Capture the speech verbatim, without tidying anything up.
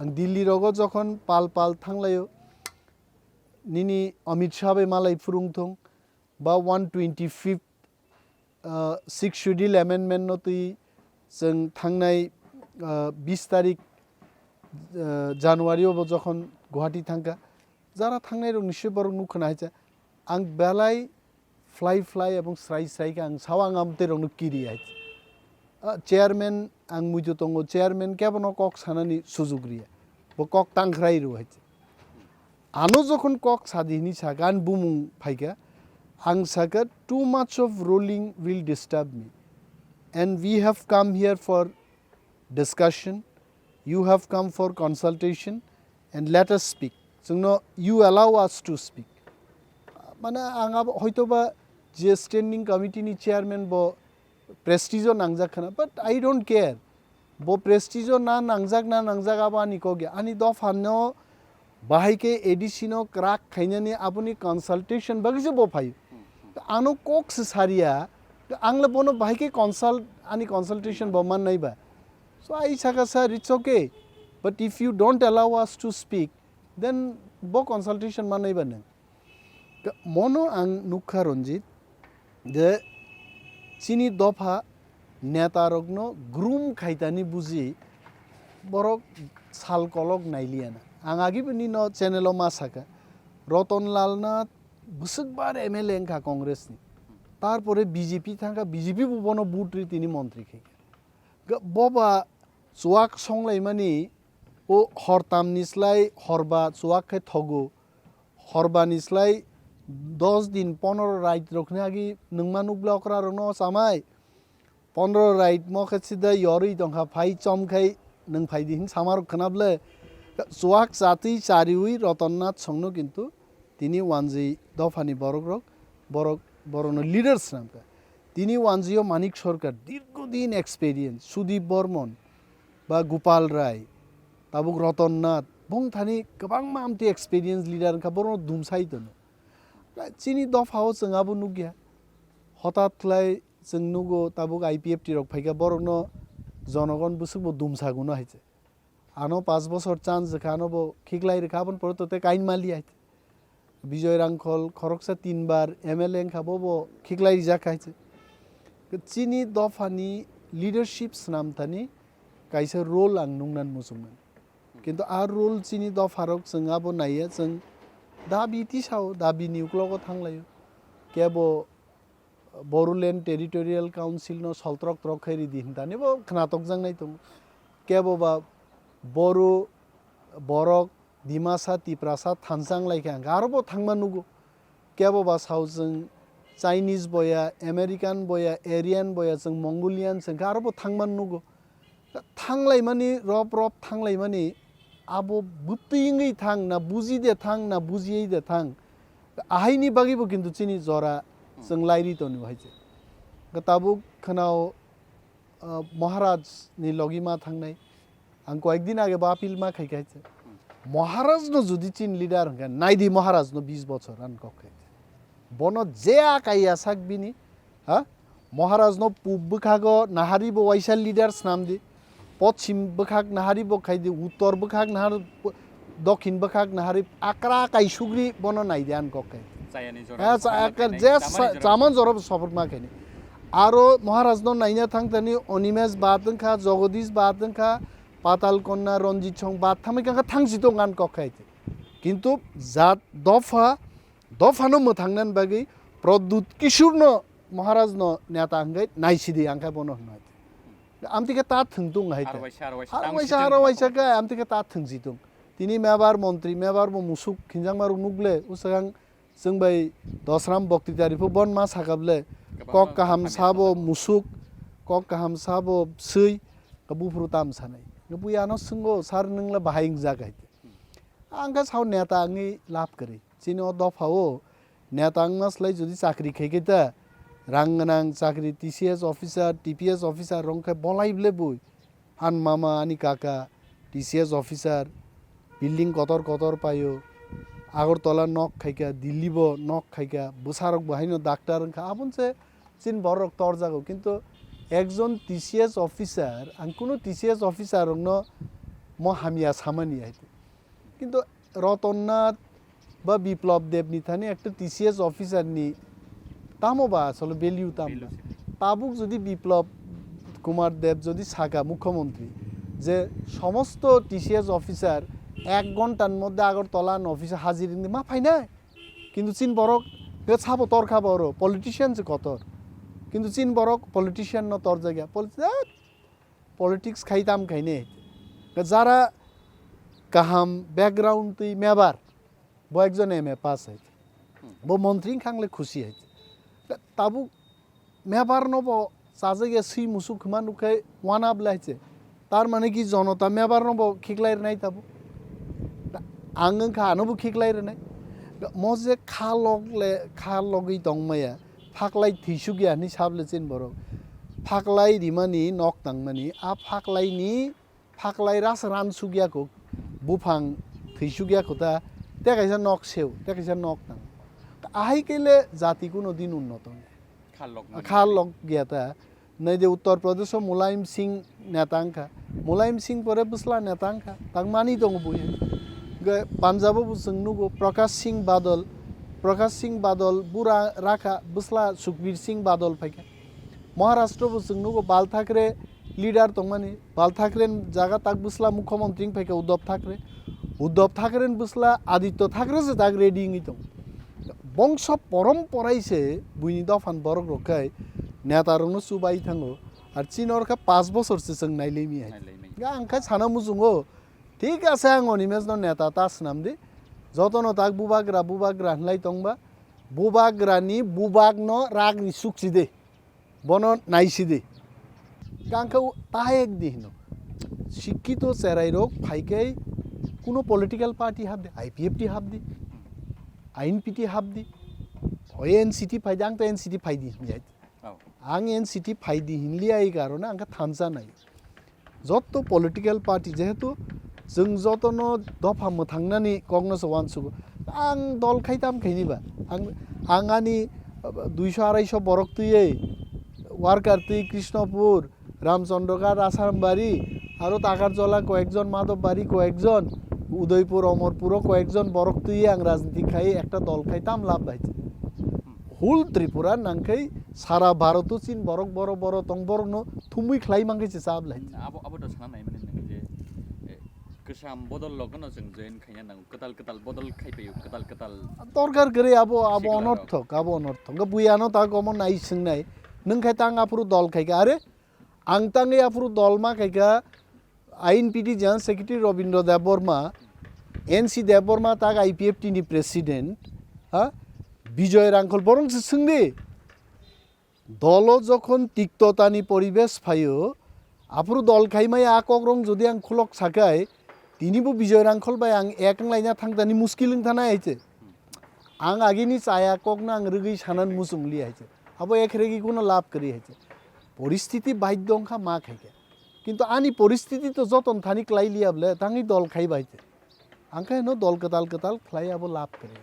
Ang Delhi rogo jokhon pal pal thanglaio, nini Amit Shah bai malai phurung thung, ba one twenty-fifth, uh, Sixth Schedule Amendment no twi chwng thangnai, uh, bis tarik, uh, January o bo jokhon Guwahati thangkha, jara thangnai rok ni se borok nukha na hai cha. Ang belai fly fly ebong srai srai khe ang sao ang amtwi rokno kiri hai. Ah, chairman ang muitu tongo, chairman kebono kok sanani sujuk riya. Bo kok tangkhrai rw hai. Ano jokhon kok sadi hini saka ani bumung phaikha, ang saka, "Too much of rolling will disturb me. And we have come here for discussion, you have come for consultation, and let us speak." Chwngno you allow us to speak. Mane ang abo hoitoba je standing committee ni chairman bo prestige o nangjak khana, but I don't care. Bo prestige o na nangjak na nangjak abo ani kok ya. Ani dopha no bahai khe A D C no crack khainani aboni consultation bagwi se bo phaio. Ano kok se sariya, ang le bono bahai khe consult, ani consultation bo man nai ba. So I saka, "Sir, it's okay. But if you don't allow us to speak, then bo consultation man nai ba nang." Ka-, mono ang nukha Ranjit, je chini dopha neta rokno groom khaitani buji borok sal kolok nailiyana. Ang agi bini no channel o ma saka, Roton Lal Nath bwswk bar M L A wngkha Congress ni. Tarpore B J P thangkha, B J P bo bono vote ri tini montri khaikha. Ga-, boba chuak songlaimani o hortam ni slai horba chuak khe thogo. Horba ni slai dos din ponoro rait rokni agi nwngma nukbla okra rokno chamai. Ponoro rait mo khe sida yorwi tongkha, phai chom khai nwng phaidi hin samarok khwnable. Chuak chatwi chariwi Roton Nath songno kintu tini wanjwi dophani borok rok, borok, borokno leader swnamkha. Tini wanjwi o Manik Sarkar, dirgo din experience, Sudip Bormon, ba Gopal Rai, tabuk Roton Nath, bongthani kwbangma amtwi experience leader wngkha, borokno dumsai tono. Chini dophao chwng abo nukya. Hotat khlai chwng nugo tabuk I P F T rok phaikha, borokno jonogon bwswkbo dumsaguno hai se. Ano panch bochor chance rwkha, ano bo khiklai rwkha, aboni pore to tei kain mali hai. Bijoy Rangkhol khoroksa tinbar M L A wngkha, bo bo khiklai rijak hai se. Chini dophani leadership swnamthani kaisa role ang nungnan muchungmani. Kintu a role chini dopharok chwng abo naiya, chwng dabi tisao, dabini uklogo thanglaio. Kebo Bodoland Territorial Council no soltrok trok khe ridi hinthani bo khnatok jaknai tongo. Kebo ba Bodo, Borok, Dimasa, Tiprasa thansa wnglaikha hwnkhe aro bo thangma nugo. Kebo ba sao chwng Chinese boya, American boya, Aryan boya, chwng Mongolian chwng khe aro bo thangma nugo. Thanglaimani, rop rop thanglaimani, abo bwtwi wngwi thang, na buji de thang, na bujiyai de thang, ahaini bagwibo kintu chini jora chwng lairi tonwi hai se. Tabuk khwnao, ah, Maharaj ni logi ma thangnai. Ang koyek din age bo appeal ma khai khai se. Maharaj no jodi chini leader hwnkhe, naidi Maharaj no bis bochor ani kok khai. Bono je akai ya sak bini, ha? Maharaj no pub bwkhago nahari bo waisa leader snam di. Pochim bwkhak nahari bo khai di, uttor bwkhak nahar, dokhin bwkhak nahari akra kai sugri bono nai di ani kok khai. Chayani jora Ha, bo sa-, saporma akar khainai, je chamani sa-, jora bo chaman jora bo support ma khaini. Aro Maharaj no naina thang thani Animesh baat wngkha, Jagadish baat wngkha, Patal Konna, Ranjit Song baat thamai kha thangsi tong ani kok khai. Kintu jat dopha, dophano mwthangna bagwi Pradyut Kishore no Maharaj no neta hwnkhe naisidi ang khe bono hwnwi. Amtwi khe ta thwng tung hai te. Aro waisa, aro waisa, Aro tang waisa, situng aro waisa khe amtwi khe ta thwng si tung. Tini mebar montri, mebar bo musuk khinjakma rok nukle, usakang chwng bai Dosram Bokti Tari pho bon ma sakable, Kwbangma kok kaham khamya sabo sabo. Musuk, kok kaham sabo swi, ka buphuru tam sanai. Nubui ano swnggo, "Sir, nwng la bahai wngjak?" hai te. Ang khe sao neta wngwi lab kwrwi. Chini o dopha o neta wngma slai jodi chakri khai khe ta, rang gwnang chakri, T C S officer, T P S officer rong khe bolai ble bui. Ani mama, ani kaka, T C S officer, building kotor kotor paio, Agartala nok khaikha, Delhi bo nok khaikha, bwsarok bo haino doctor wngkha, aboni se chini borok torjago. Kintu ekjon T C S officer, ang kunu T C S officer rokno mo hamya samani hai. Kintu Roton Nath ba Biplab Deb ni thani ekta T C S officer ni tamo ba asole value tam ba. Tabuk jodi Biplab Kumar Deb jodi saka mukhyamantri je somosto T C S officer ek ghontar moddhe Agartala office hajir hindi ma phainai. Kintu chin borok ke sabo tor kha ba oro politician se kotor. Kintu chin borok politician no tor jaga. Pol-, eh, politics khai tam khai ne. Jara kaham background twi mebar. Bo ekjon M A pass hai. Bo montri wngkha ang le khusi hai. Tabuk mebar no bo chajak ya swi musuk khma nukhai wanab lai che. Tar mane ki jonota mebar no bo khiklai rwnai tabuk. Ang wngkha ano bo khiklai rwnai. Mo je kha lok le kha logwi tong maya. Phaklai thwisuk ya hinwi sab le chin borok. Phaklai rimani nok tangmani. A phaklai ni phaklai ras ran sugya ko, buphang thwi sugya ko ta, te kaisa nok seu, te kaisa nok tang. Ahai kele jati kuno din unnoto ne. Kha lok mani. Kha lok gya ta. Nai de Uttar Pradesh o Mulayam Singh neta wngkha. Mulayam Singh pore bwsla neta wngkha. Tang mani tongo bui. Ge Punjab o bo chwng nugo Prakash Singh Badal. Prakash Singh Badal bura rakha bwsla Sukhbir Singh Badal phaikha. Maharashtra bo chwng nugo Bal Thakre leader tongmani. Bal Thakre ni jaga tak bwsla mukhyamantri wng phaikha Uddhav Thakre. Uddhav Thakre ni bwsla Aditya Thakre se tak ready wngwi tongo. Bongso porom porai se buini dophan borok rok khai neta rokno chubai thango. Ar chini orkha paanch bosor se chwng nailaimi hai. Nailaimi. Ga ang kha sana muchungo. Thik ase ang Animesh no neta ta swnam di. Jotono tak bubagra bubagra hinlai tongba. Bubagra ni bubak no rak ri suk si de. Bono naisidi. Kangkha u-, tahayek di hino. Sikkito cherai rok phaikai kuno political party habdi, I P F T habdi, I N P T habdi, o N C T phaidi, ang to N C T phaidi hinjai. Oh. Ang N C T phaidi hinliya ei karone ang kha thansa nai. Jotto political party jehetu chwng jotono dopha mwthangnani kokno se uansugo. Ang dol khai tam khaini ba? Ang, ang ani duiso arai so borok twiwi worker twi Krishnapur, Ramchandra Ghat, Asarambari, aro Takarjala koyekjon, Madhobbari koyekjon, Udaipur, Omorpuro koyekjon borok twiwi ang rajniti khai ekta dol khai tam lab bai. Whole Tripura nangkhai sara Bharoto chin borok boro boro tong borokno thumwi khlai mankhe se chap lai. Abo, abo to sana nai mani nang je, eh, kwcham bodol logano chwng join khaina nango, kwtal kwtal bodol khai paio, kwtal kwtal. Dorkar kwrwi abo, abo sikla rok. Onorthok, abo onorthok. Ga buyano ta gomo nai swngnai. Nwng khai tang aphuru dol khaikha, are ang tangwi aphuru dol ma khaikha, I N P T General Secretary Robindra Debbarma, N C Debbarma tak I P F T ni President, ha? Bijoy Rangkhol borong se swngdi. Dolo jokhon tiktotani poribesh phaio, aphuru dol khaimaya a kokrong jodi ang khulok sakai, tini bo Bijoy Rangkhol bai ang ek wnglaina thangtani muskil wngthana hai se. Ang agini chaya kokno ang rwgwi sanan muchung li hai se. Abo ek regi kuno lab kwrwi hai se. Poristiti baidhyo wngkha ma khaikhe. Kintu ani poristiti to joton thani klai liya bole, tangwi dol khai bai te. Ang khe no dol kwtal kwtal khlai abo lab kwrwi.